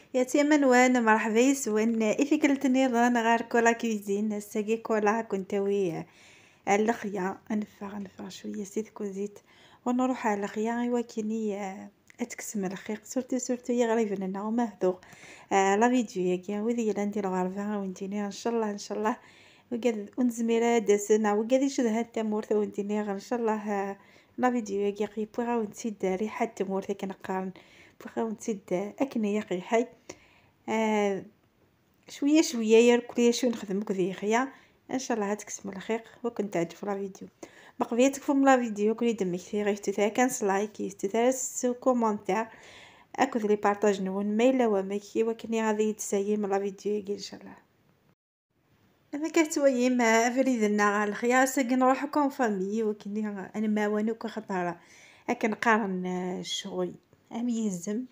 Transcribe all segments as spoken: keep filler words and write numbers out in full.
Ya timanwan, merḥba yes-wen i tikkelt nniḍen ɣer Kola Cuisine. Ass-agi Kola ad kent-tawi ar lexya. Ad neffeɣ, ad neffeɣ cwiya si tkuzit, u nruḥ ar lexya i wakken i, eh, ad tekksem lxiq, surtout, surtout i yiɣriben-nneɣ umehduɣ. Eh, la vidéo-agi, wid yellan di lɣerba, ad wen-d-iniɣ ncallah, ncallah, wigad ur nezmir ara ad d-asen, neɣ wigad icedhan tamurt, ad wen-d-iniɣ ncallah, eh, la vidéo-agi, wwiɣ-awen-tt-id rriḥa n tmurt akken qqaren, wwiɣ-awen-tt-id akken ilaq lḥal. Eh, Cwiya cwiya, irkelli acu nexdem akked yixya. Ncallah ad tekksem lxiq, wa kent-teɛǧeb la vidéo. Ma qbel ad tekfum la vidéo, ad ken-id-mmektiɣ, yeftuta kan s like, yeftuta s commentaire, akked les partages-nwen, ma yella wamek, i wakken ad iyi-d-tessayim la vidéo-agi, ncallah. Amek ad twayim, eh, abrid-nneɣ ɣer lexya, ass-agi nruḥ akk en famille, i wakken ad nemɛawan akk, axaṭer akken qqaren, eh, ccɣel am yizem,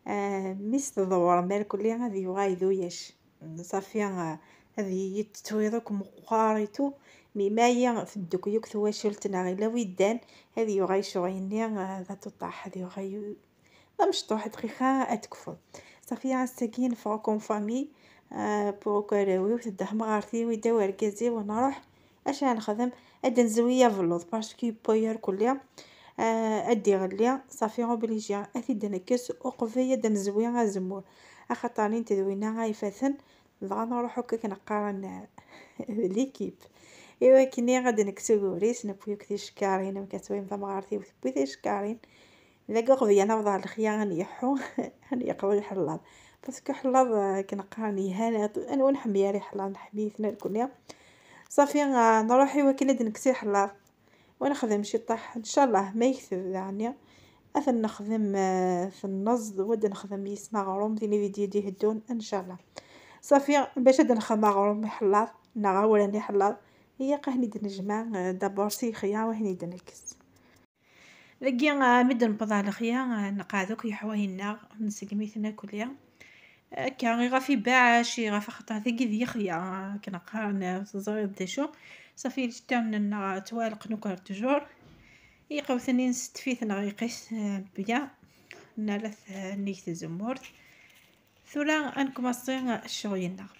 eh, mi s-tḍewrem irkelli ad yuɣal d uyac. Ṣafi, eh, ad yi-tettwiḍ akk meqqar et tout, mi ma yi teddukel akk twacult neɣ illa wi ddan, ad yuɣal ccɣel-nni, eh, d atuṭaḥ, ad yuɣal d amecṭuḥ, dqiqa ad tekfuḍ. Ṣafi, ass-agi neffeɣ akk en famille, eh, pour ukaraw-iw, tedda tmeɣart-iw, idda wergaz-iw, nruḥ. Acu ara nexdem? Ad d-nezwi abelluḍ, parce que yewwa irkelli, eh, ad d-iɣelli. Ṣafi, obligé ad t-id-nekkes uqbel ad d-nezwi azemmur, axaṭer nint d winna ay ifaten, dɣa nruḥ akk akken qqaren, eh, d l'équipe. I wakken ad d-nekkes ugur-is, newwi akk ticekkarin, amek ad twayem tamɣart-iw tewwi ticekkarin. Dagi uqbel ad naweḍ ɣer lexya, ad nyeḥḥu, ad nyeqḍu iḥellaḍ. Parce que aḥellaḍ, eh, akken qqaren, yehhan, anwa ur nḥemmel ara iḥellaḍ, nḥemmel-iten irkelli. Ṣafi, eh, nruḥ i wakken ad d-nekkes iḥellaḍ. Wa nexdem ciṭṭaḥ, ncallah ma yekteb daɣenni, ad ten-nexdem, eh, tenneẓ, wa d-nexdem yes-sen aɣrum, di les vidéos d-iheddun, ncallah. Ṣafi, bac ad d-nexdem aɣrum iḥellaḍ, neɣ awren iḥellaḍ, ilaq ad ten-id-nejmeɛ, eh, d'abord si lexya, wa ten-id-nekkes. Dagi, ah, mi d-newweḍ ɣer lexya, ah, nqeɛɛed akk leḥwayeǧ-nneɣ, nsegmi-ten akk-lli. Akka, iɣef ibaɛac, iɣef axaṭer dagi d lexya, akken qqaren, ah, teẓriḍ d acu. Ṣafi, iceṭṭiḍen-nneɣ ttwaɛelqen akk ɣer ttjur. Iqewten-in s tfit neɣ iqis, ah, bya. Nerra-t, ah, nnig tzemmurt. Tura ad nkumaṣi ccɣel-nneɣ.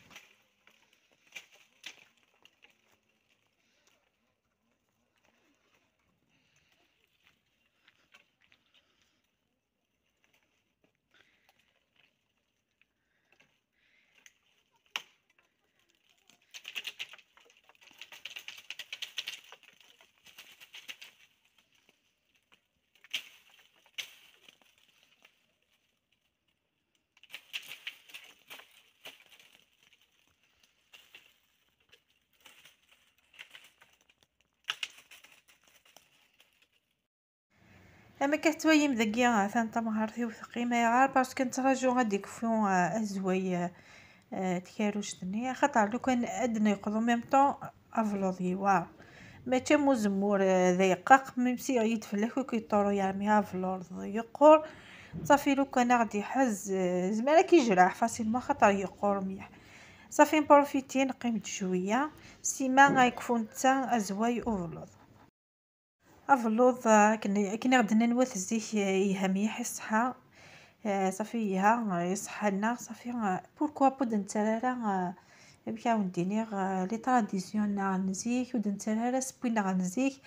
Am akka tettwalim dagi, atan tamɣart-iw teqqim. Ayɣer? Parce que nettraǧu ad d-ikfu, ah, azway, ah, ah, tkerruct-nni. Axaṭer lukan ad d-neqḍ en même temps, abelluḍ yewɛer. Mačči am uzemmur, ah, d ayeqqaq, même si yeɣli-d fell-ak ur k-yeṭṭuru ara, mais abelluḍ yeqqur. Ṣafi lukan ad ɣ-d-iḥaz, ah, yezmer ad k-yejreḥ facilement, axaṭer yeqqur mliḥ. Ṣafi nprofiti, neqqim-d cwiya, sima ad yekfu netta azway ubelluḍ. Abelluḍ, ah, akken, akken i ɣ-d-nnan wat zik, ah, yelha mliḥ i ṣṣeḥḥa. Ah, ṣafi yelha, ah, i ṣṣeḥḥa-nneɣ, ṣafi, ah, pourquoi pas ur d-nettarra ara, ah, amek ara wen-d-iniɣ, ah, les traditions-nneɣ n zik, ur d-nettarra ara asewwi-nneɣ n zik,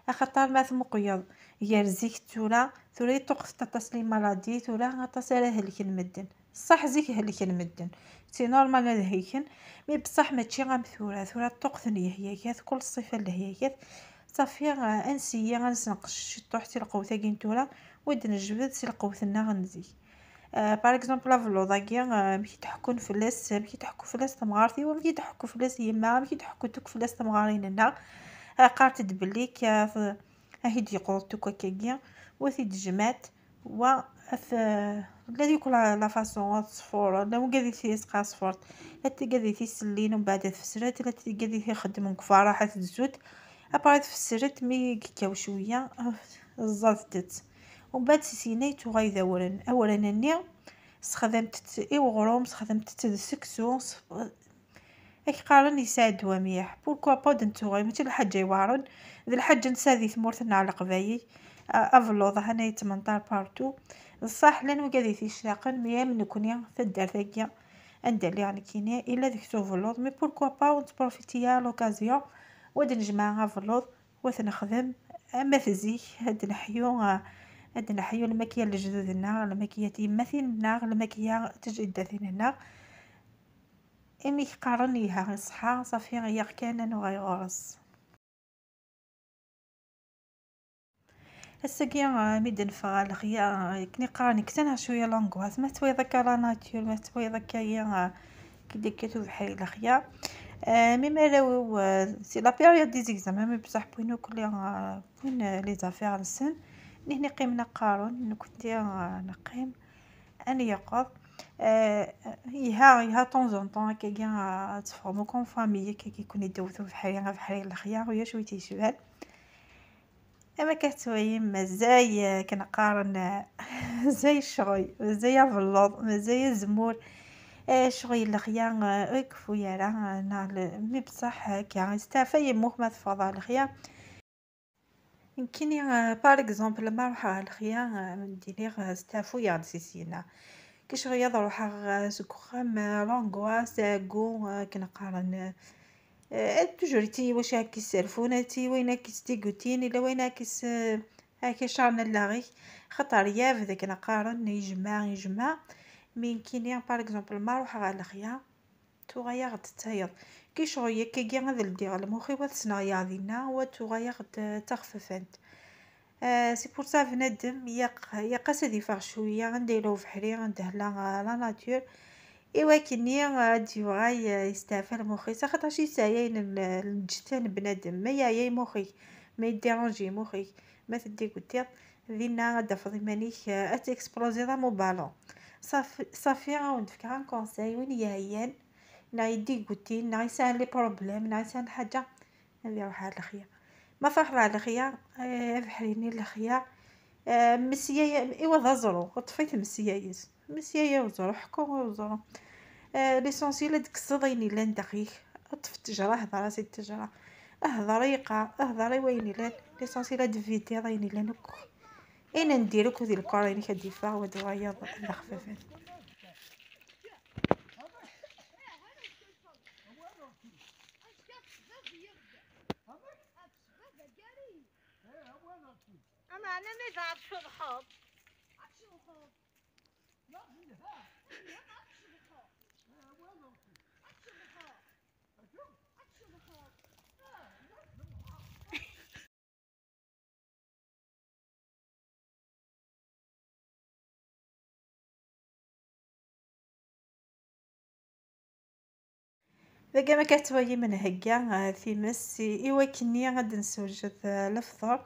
axaṭer ma tmuqleḍ gar zik d tura, tura i ṭṭuqqtent aṭas les maladies, tura aṭas ara helken medden. Ṣṣeḥ zik helken medden, c'est normal ad helken, mais beṣṣeḥ mačči am tura. Tura ṭṭuqqten lehyakat, kul ṣṣifa n lehyakat. Ṣafi, ah, ad nseyi ad nessenqes ciṭṭuḥ si lqewt-agi n tura, u ad d-nejbed si lqewt-nneɣ n zik. Ah, par exemple, abelluḍ-agi, ah, amek i d-ḥekkun fell-as, amek i d-ḥekku fell-as temɣart-iw, amek i d-ḥekku fell-as yemma, amek i d-ḥekkunt akk fell-as temɣarin-nneɣ. Ah, qqarent-d belli k-, ah, ad t-id-yeqḍu tukka-agi, wa t-id-jemɛent, wa at, la, di kul la façon, ad ṣfur, la wigad i t-yesqa ṣfurt, la tigad i t-isellin, umbeɛd ad fesret, la tigad i t-ixeddmen deg ufarreḥ ad t-tzut, après tfesret, mi yekkaw cwiya, ẓẓadet-tt. Umbeɛd si syin ay tuɣal d awren. Awren-nni, sexdamt-t i uɣrum, sexdamt-t d seksu, s-, Ak qqaren yesɛa ddwa mliḥ. Pourquoi pas d nettuɣal, mačči d lḥaǧa iweɛren, d lḥaǧa nesɛa di tmurt-nneɣ Leqbayel. A-, abelluḍ hana yettmenṭar partout. Ṣṣaḥ llan wigad i t-ictaqen, mi am nekni taddart-agi anda lliɣ nekkini, illa deg-s ubelluḍ, mais pourquoi pas ur nettprofiti ara l'occasion, wa d-nejmeɛ abelluḍ, wa t-nexdem, ama t zik, ad d-neḥyu, ad d-neḥyu lmakya n lejdud-nneɣ, lmakya n tyemmatin-nneɣ, lmakya n tjiddatin-nneɣ. Imi k-qqaren iha iṣeḥḥa, ṣafi, iyyaɣ kan ad nuɣal ɣur-s. Ass-agi, ah, mi d-neffeɣ ɣer lexya, ah, akken i qqaren, kksen-aɣ cwiya l'angoisse. Ma tettwayeḍ akka la nature, ma tettwayeḍ akka, ah, ki d-ikkat ubeḥri lexya. Ah, mi ma arraw-iw, ah, c'est la période des examens, mais bṣaḥ wwin akk les, ah, wwin, ah, les affaires-nsen. Nihni qqimen qqaren, nekkenti, ah, neqqim. Ad nyeqquḍ. Eh, iha, iha, de temps en temps, akkagi, ah, ad teffɣem akk en famille, akkagi, ken-id-iwet ubeḥri, abeḥri n lexya, ulac wi t-yecban. Am akka tettwalim, mazal, eh, akken qqaren, eh, mazal ccɣel, mazal abelluḍ, mazal azemmur. Eh, ccɣel n lexya, eh, ur ikeffu ara, eh, neɣ le-, mi beṣṣeḥ, eh, akka, yesteɛfa yemmux ma teffɣeḍ ɣer lexya. Nekkini, eh, par exemple, ma ruḥeɣ ɣer lexya, eh, am d-iniɣ, eh, steɛfuyeɣ-d si syenna. Kicɣ ad ruḥeɣ, eh, seg uxxam, eh, l'angoisse, ɛeggu, eh, akken qqaren, eh, eh, toujours iti wacu akka yesserfun, iti wayen akka yesdigutin, illa wayen akka yes-, eh, akka icerrnen allaɣ-ik. Xaṭer yabed akken qqaren, yejmeɛ, yejmeɛ. Mi nekkini, par exemple, ma ruḥeɣ ɣer lexya, tuɣa-yaɣ-d d tayeḍ. Kicɣel akkagi ad ldiɣ lmux-iw, ad sneɣ yaɣ dinna, wa tuɣa-yaɣ-d d taxfifant. Eh, c'est pour ça bnadem yaq-, yaqas ad ifeɣ cwiya, anda yella ubeḥri, anda hella, eh, la nature. I wakken-nni, eh, ad d-yuɣal, eh, yesteɛfa lmux-is, axaṭer yesɛa ayen n, n lǧetta n bnadem. Ma yeɛya imux-ik, ma yeddiranji imux-ik, ma teddigutiḍ, dinna ad d-tafeḍ iman-ik, eh, ad t-exploziḍ am ubalun. Ṣafi, ṣafi, ad wen-d-fkeɣ un conseil, win yeɛyan, neɣ yeddiguten, neɣ yesɛan les problèmes, neɣ yesɛan lḥaǧa, ad iruḥ ɣer lexya. Ma truḥeḍ ɣer lexya, eh, abeḥri-nni n lexya, eh, mesya-, iwa d aẓru, ṭṭef-it mesya-yes. Mesya-ya uẓru, ḥku i uẓru. Eh, l'essentiel ad d-tekkseḍ ayen yellan daxel-ik. Ṭṭef ttejra, hder-as i ttejra. Hder i yeqqar, hder i wayen yellan. L'essentiel ad d-tvidiḍ ayen yellan akk. Ayen n diri akk di lkor-inek ad d-yeffeɣ, wa d wayeḍ d axfafan. Ameɛna mi d-tceḍḥeḍ. Dagi ma akka tettwalim nhegga, ah, times i, i wakken-nni ad d-nessewjed, ah, lefṭer.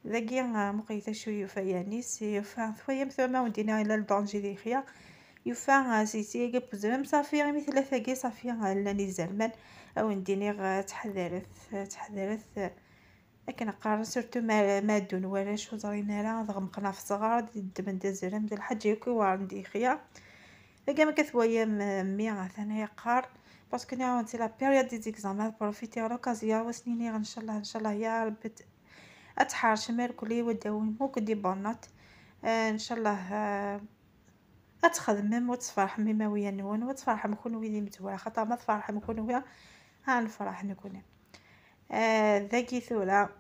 Dagi, ah, muqlet acu yufa Yanis, yufa, twalam tura ma wen-d-iniɣ yella ldanji di lexya. Yufa, ah, si, si, agi n uzrem, ṣafi, imi tella tagi, ṣafi, ah, llan izerman. A wen-d-iniɣ, ah, ttḥadaret, ah, ttḥadaret, ah, akken qqaren, surtout ma, ma ddun warrac ur ẓrin ara, ad ɣemqen ɣef ṣṣɣar, ad ddmen d azrem, d lḥaǧa yakk iweɛren di lexya. Dagi ma akka twalam, eh, mmi atan yeqqar, parce que nniɣ-awen c'est la période des examens, profitez l'occasion, wa sen-iniɣ ncallah, ncallah ya Rebbi t-, ad tḥercem irkelli, wa d-awim akk des bonnes notes. Eh, ncallah, eh, ad txedmem, wa ad tferḥem imawiyen-nwen, wa ad tferḥem kunwi d imezwura, xaṭer ma tferḥem kunwi, ad nefreḥ nekni. Ah, dagi tura,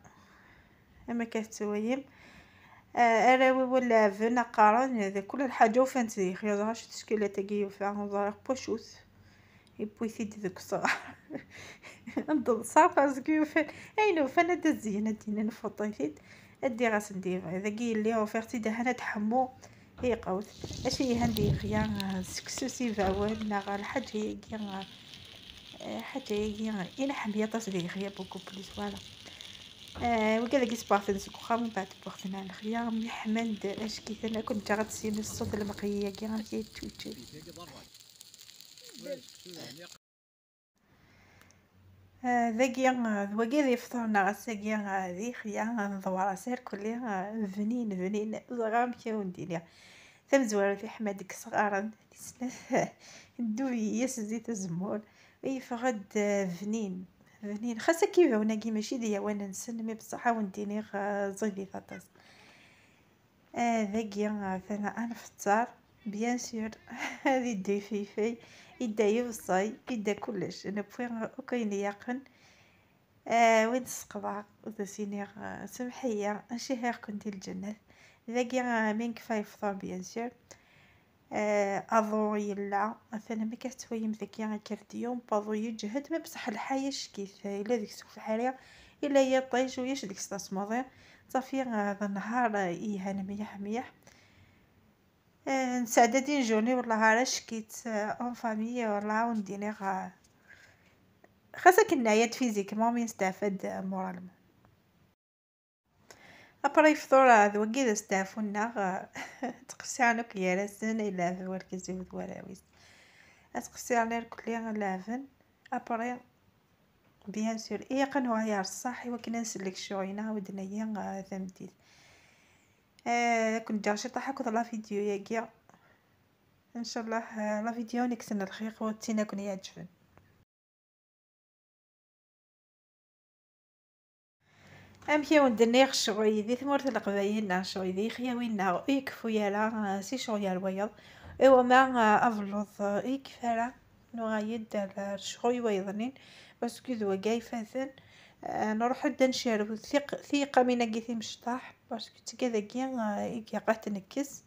am akka tettwalim, ah, arraw-iw leɛben, qqaren, d kul lḥaǧa ufan-tt di lexya, ẓer acu teckilat-agi yufa, ur ẓriɣ n wacu-t, yewwi-t-id deg useɣar. Anda ḍṣa, parce que ufan, ayen ufan ad d-zeyyen, ad d-inin fuṭ-it-id, ad d-iɣ asen-d-yebɣi. Dagi yelli ufiɣ-tt-id ahan ad tḥemmu, yeqwet. Acu yelhan di lexya, ah, seksu s ibawen, neɣ lḥaǧa-agi, ah, Eh, ḥaǧa-agi i nḥemmel aṭas di lexya, beaucoup plus, voilà. Eh, wigad-agi sbɣeɣ-ten seg uxxam, mbeɛd wwiɣ-ten ar lexya, mi ḥman-d acki-ten akk, neǧǧa ad tessineḍ ṣṣut lmeqyi-agi amek i yettuččel. Eh, dagi, eh, d wagi ad ifṭer-nneɣ ass-agi, eh, di lexya, eh, nḍewwer-as irkelli, eh, bnin, bnin, ẓriɣ amek i wen-d-iniɣ. Tamezwarut iḥma deg isɣaren, tis snat, ddub-iyi-as zzit azemmur, yeffeɣ-d, eh, bnin, bnin. Xas akka ibawen-agi mačči d iyawan-nsen, mi beṣṣeḥ ad wen-d-iniɣ, eh, ẓidit aṭas. Ah, dagi, ah, atan ad nfeṭṭer, bien sûr. Ad yeddu yifayfay, yedda yiweṣṣay, yedda kullec. Newwi akk ayen ilaqen. Ah, win tesseqḍeɣ, ad as-iniɣ, ah, semḥ-iyi, acihiɣ-ken di lǧennet. Dagi, ah, mi nekfa yefṭer, bien sûr. Ah, aḍu yella, atan amek ad tettwayem dagi, akerdi-a, aḍu yeǧhed, ma bṣeḥ lḥal ack-it, yella deg-s ubeḥri, yella yiṭij, ulac deg-s tasmuḍi. Ṣafi, ah, d nnhar, ah, yelhan mliḥ, mliḥ. Ah, nesɛedda-d une journée, wellah ara ack-it, ah, en famille, wellah ad wen-d-iniɣ, ah, xas akken neɛya-d physiquement, mais nesteɛfa-d, ah, moralement. Après yefṭur, ah, d wagi d asteɛfu-nneɣ, ah, ttqessiren akk gar-asen, ay leɛben wergaz-iw d warraw-is. Ad ttqessiren irkelli, leɛben. Après, bien sûr, ilaq ad nuɣal ar ṣṣeḥ i wakken ad nsellek ccɣel-ina, a wednay, ah, tameddit. Ah, ad ken-ǧǧeɣ ciṭuḥ akked la vidéo-yagi. Ncallah, ah, la vidéo nekksen lxiq, u d tin ad ken-iɛeǧben. Amek i wen-d-nniɣ, ccɣel di tmurt n Leqbayel neɣ ccɣel di yexyawen-nneɣ ur yekfi ara, ah, si ccɣel ar wayeḍ. Iwama, ah, abelluḍ, ah, ur yekfi ara, nuɣal-d ar, ar ccɣel wayeḍnin, parce que d wagi ay ifaten, ah, nruḥ-d ad ncerrew tiq-, tiqamin-agi timecṭaḥ, parce que d tigad-agi, ah, i ilaq ad t-nekkes,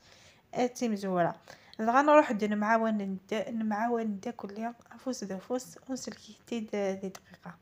ad timezwura. Dɣa nruḥ-d nemɛawan-d, nemɛawan-d akkelli afus d afus, ur nsellek-it-id di dqiqa.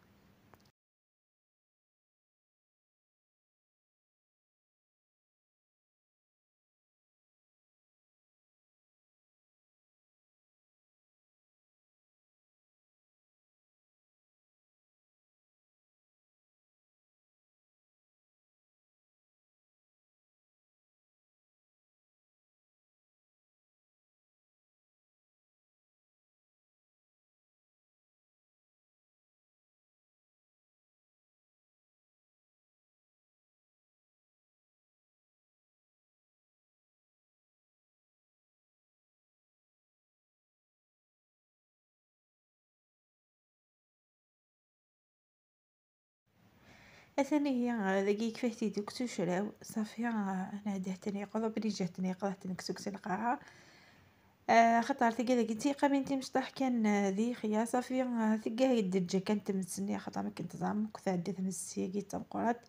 Atan ihi, dagi yekfa-t-id akk s ucraw, ṣafi, ah, nɛedda ḥtani yeqḍa, obligé ḥtani yeqḍa, ḥtani kkes akk si lqaɛa. Ah, axaṭer tigad-agi d tiqamin timecṭaḥ kan, ah, di yexya, ṣafi, ah, tigad-agi d-teǧǧa kan tmes-nni, axaṭer akken teẓram akk tɛedda tmes-agi d tameqqrant.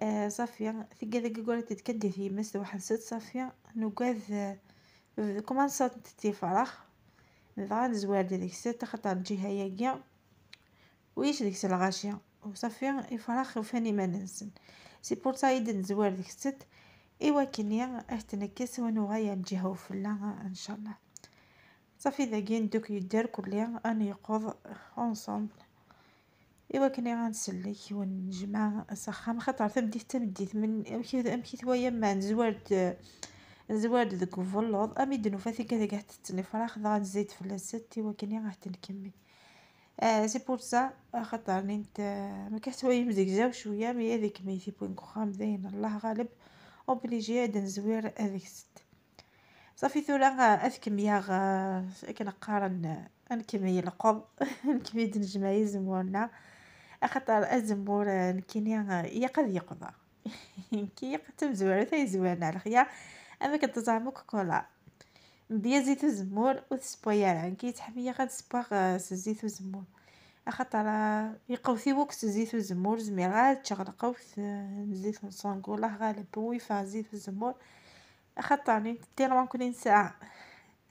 Ah, ṣafi, tigad-agi ggarent-d kan di tyemmat d waḥed-nsent, ṣafi, nugad, ah, kkumansent tifrax, dɣa nezwar-d deg-sent, axaṭer lǧiha-agi ulac deg-s lɣaci, u ṣafi, ifrax ufan iman-nsen. C'est pour ça i d-nezwar deg-sent, i wakken ad t-nekkes, u nuɣal ar lǧiha ufella, ncallah. Ṣafi, dagi nduk yedder kulli, ad neqḍ ensemble. I wakken ad nsellek, u nejmeɛ s axxam, xaṭer tameddit d tameddit, men amek, amek i twayam, ma nezwar-d, nezwar-d deg ubelluḍ, ami d-nufa tigad-agi tetten ifrax, dɣa nzid fell-asent, i wakken ad ten-nkemmel. Ah, c'est pour ça, axaṭer nint, ah, ma kan twayem zegzaw cwiya, mi ad ikemmel tiwwin deg uxxam, dayen, Allah ɣaleb, obligé ad nezwir ad gset. Ṣafi tura, ah, ad kemmleɣ, ah, akken qqaren, ah, ad nkemmel lqeḍ, ad nkemmel d-nejmeɛ izemmur-nneɣ, axaṭer azemmur, ah, nekkini, ah, ilaq ad yeqḍa. Nekki ilaq d tamezwarut ay yezwaren ar lexyar, am akken teẓram akk kula. Mbiya zzit uzemmur ur tessewway ara. Nekk yettḥemmil ad ssewweɣ, eh, s zzit uzemmur. Axaṭer, eh, yeqwet-iyi wakk s zzit uzemmur, ur zmireɣ ara ad ččeɣ lqewt, eh, n zzit n ṣṣangu, Allah ɣaleb, ur yeffeɣ zzit uzemmur. Axaṭer, tellement nekkni nesɛa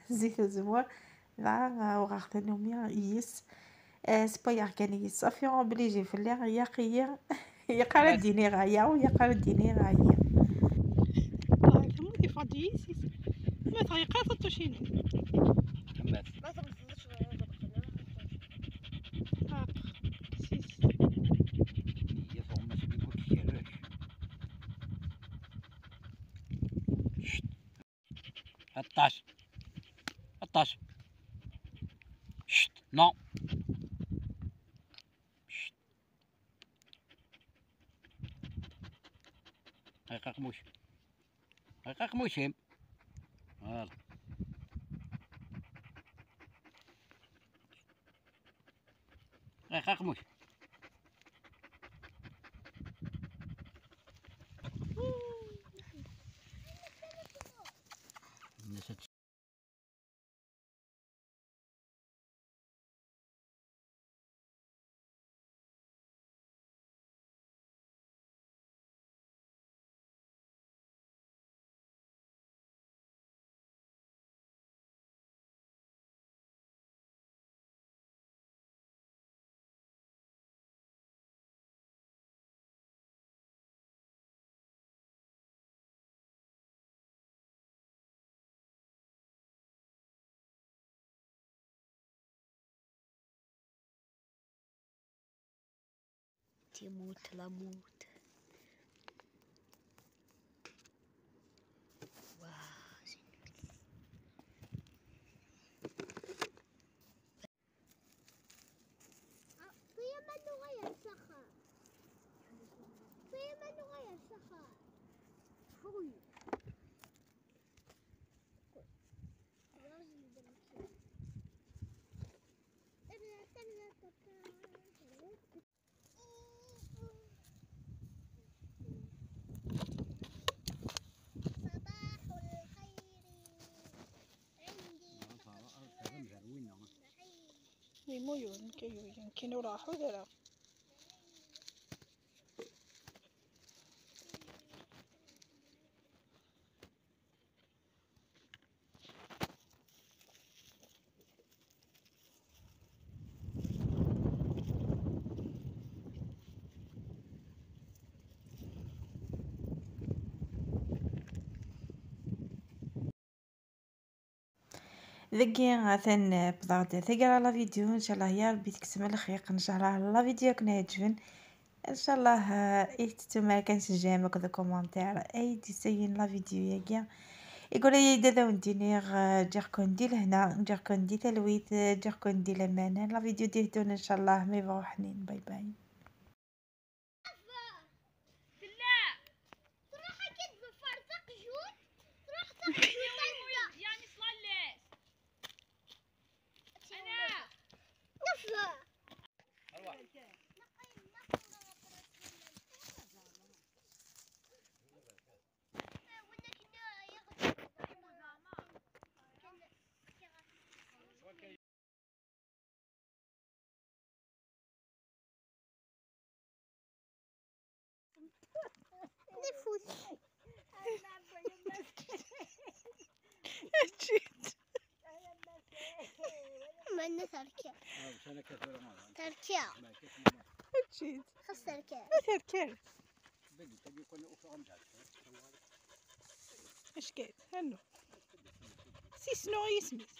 zzit uzemmur, dɣa, eh, uɣeɣ tanumi yis. Eh, ssewwayeɣ kan yis. Ṣafi, obligé fell-i, ilaq-iyi. Ilaq ara d-iniɣ aya, u ilaq ara d-iniɣ aya. Ah, temmut, yeffeɣ-d yis-is. Ma tɣiqer, teṭṭucin. Temmut. Ah, sis. Hي تغمس بكل كيرش. شت. عطاش. عطاش. شت. نو. شت. هاي قاقموش. هاي قاقموش هم. فوالا. هاي قاقموش. تيموت لاموت. واه، génial. Ṭṭiya ma nuɣal ar s axxam. Ṭṭiya ma nuɣal ar s axxam. Fuy. صباح الخير. عندي فقط. Imuyuren, kayuyen, kino raḥu dara. Dagi atan wwḍeɣ-d taggara la vidéo, ncallah ya Rebbi tekksem lxiq, ncallah la vidéo akken ɛeǧben. Ncallah, eh, i tettum ara kan s j'aime akked commentaire ay d-isayen la vidéo-yagi. Igura-yi-d ad awen-d-iniɣ, eh, ǧǧiɣ-ken di lehna, ǧǧiɣ-ken di talwit, eh, ǧǧiɣ-ken di laman. La vidéo d-ihdun ncallah ma yebɣa uḥnin. Bye bye. Tella. Tṛuḥ akka tḍeffer taqjut, tṛuḥ taqjut anda. Yan iṣlalles. Ana. Neffer. Nfut. Ǧǧiɣ. Mana terka. Terka. Ǧǧiɣ. Xas terka. Ma terka. Acu kan, anu. Sisnu yisem-is.